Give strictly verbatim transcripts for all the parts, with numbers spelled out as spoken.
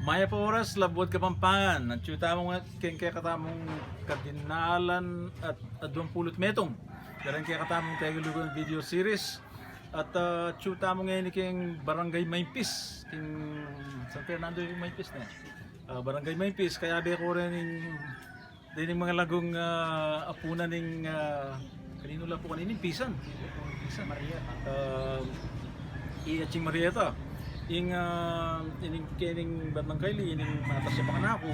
Mayap a oras, Labuad Kapampangan. Atyu tamu ngan keng kekatamung kadinalan at aduang pulu't metung. Dareng kekatamung Tegalugan video series. At, ah, atyu tamu ngeni keng Barangay Maimpis. Keng San Fernando ing Maimpis ne. Ah, Barangay Maimpis, kayabe ku reng Dening mangalagung, ah, apu na ning, ah, kaninu la pu kanini? Pisan. Pisan. Marieta. Ah, i Aching Marieta. Ing, ah, ining kening batang kaili, ining matas ya pa kanaku.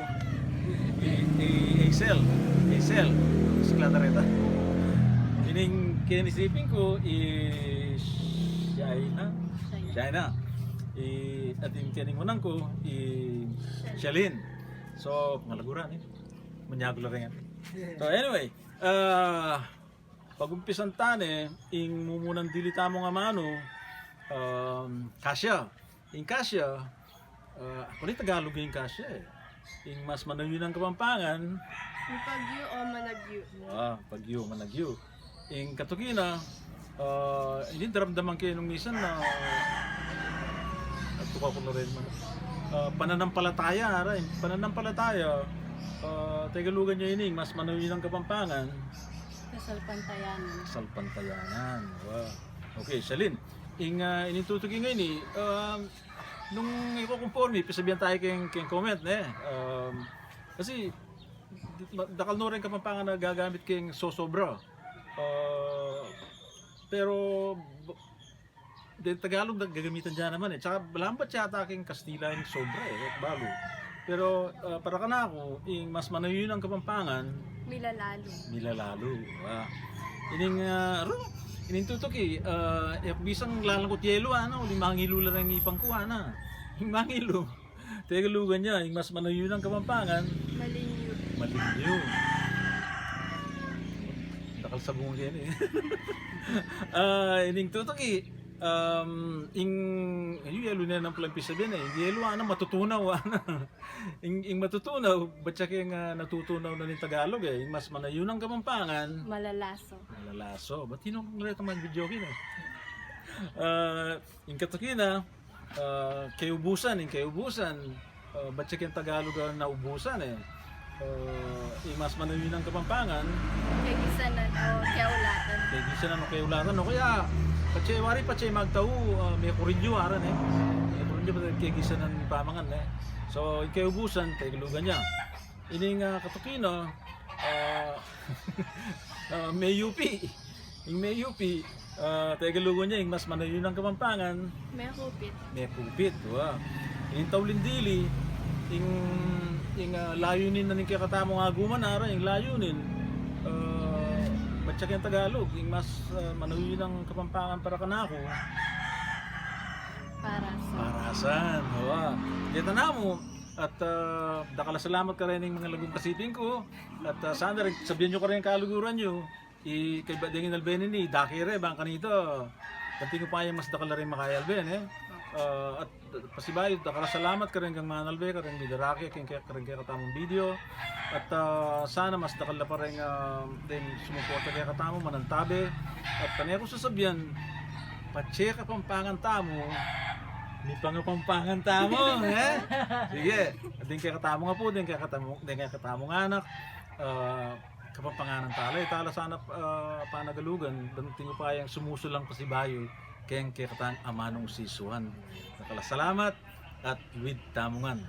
I, i Hazel. Hazel. Siklada reta. Ining kening siping ku, i Shaina. Shaina. I, at ing kening manang ku, i Shalin. So, pangalaguran, eh. Manyagu la rin. So, anyway, ah, pag-umpisan ta ne, ing mumunang dili tamung amanu, um, kasya. Ing kasya, ah, aku ni Tagalog ing kasya, eh. Ing mas manayun a Kapampangan. Ing pagyu o managyu. Ah, pagyu, managyu. Ing katuki na, ah, ini daramdaman ke nung misan na, ah, tuka ku na rin man. Ah, pananampalataya, ara, ing pananampalataya, ah, Tegalugan ya ini, mas manayun a Kapampangan. Kasalpantayanan. Kasalpantayanan. Wow. Okay, Shalin. Ing, ah, ining tutuki ngeni, ah, nung e ku kumporme, pisabian tayu keng, keng comment, ne? Um, kasi, ma-, dakal no ring Kapampangan a gagamit keng sosobra. Ah, pero, b-, deng Tagalog, gagamitan da naman, eh. Tsaka, lambat yata keng Kastila ing sobra, eh, balu. Pero, ah, para kanaku, ing mas manayun a Kapampangan, milalalu. Milalalu. Ah. Ining, ah, ru, ining tutuki, ah, e ku bisang lalangkut yelu, ana, uling mangilu la ring ipang ku, ana. Ing mangilu. Tegalugan ya, ing mas manayun a Kapampangan. Malinyu. Malinyu. Dakal sabungan keni, eh. Ah, ining tutuki, um, ing, yu, yelu ne nang palang pisabian, eh. Ing yelu, ana, matutunaw, ana. Ing, ing matutunaw, batya keng, ah, natutunaw na ning Tagalog, eh. Ing mas manayun a Kapampangan. Malalaso. Malalaso. Ba't tinong reta mag-video kini, eh? Ah, ing katuki na, ah, kayubusan, ing kayubusan, ah, batya keng Tagalog a naubusan, eh. Ah, ing mas manayun a Kapampangan. Kegisanan o keulatan. Kegisanan o keulatan. O kaya, patse wari, patse magtau, ah, mekurilyu, ara ne. Mekurilyu, patse kegisanan pamangan, eh. So, ing kayubusan, Tegalugan ya. Ining, ah, katuki na, ah, ah, meyupi. Ing meyupi, ah, Tegalugan ya, ing mas manayun a Kapampangan. Mekupit. Mekupit, wa. Ing tauling dili, ing, ing, ah, layunin na ning kekatamung aguman, ara, ing layunin. Ah, batya keng Tagalog, ing mas, ah, manayun a Kapampangan para kanaku. Parasan. Parasan, wa. Keta namu, at, ah, dakal a salamat kareng mangalagung kasiping ku. At, ah, sana rin, sabian yu kareng kaluguran yu. I, kaybat deng inalbe nini, dake re, bang kanita. Kanting upaya mas dakal la ring makayalbe, ne? Ah, at, ah, pasibayu, dakal a salamat kareng manalbe, kareng midarake, keng, kareng kekatamung video. At, ah, sana mas dakal la pa ring, ah, deng sumuporta kekatamu, manantabe. At pane ku sasabian, patse Kapampangan tamu, mipangapampangan tamu, eh? Sige, deng kekatamung apu, deng kekatamung, deng kekatamung anak, ah, Kapampanganan tala, e tala sana, ah, panagalugan, deng ating upayang sumusulang pasibayu keng kekatang amanung sisuan. Dakal a salamat at luid tamu ngan.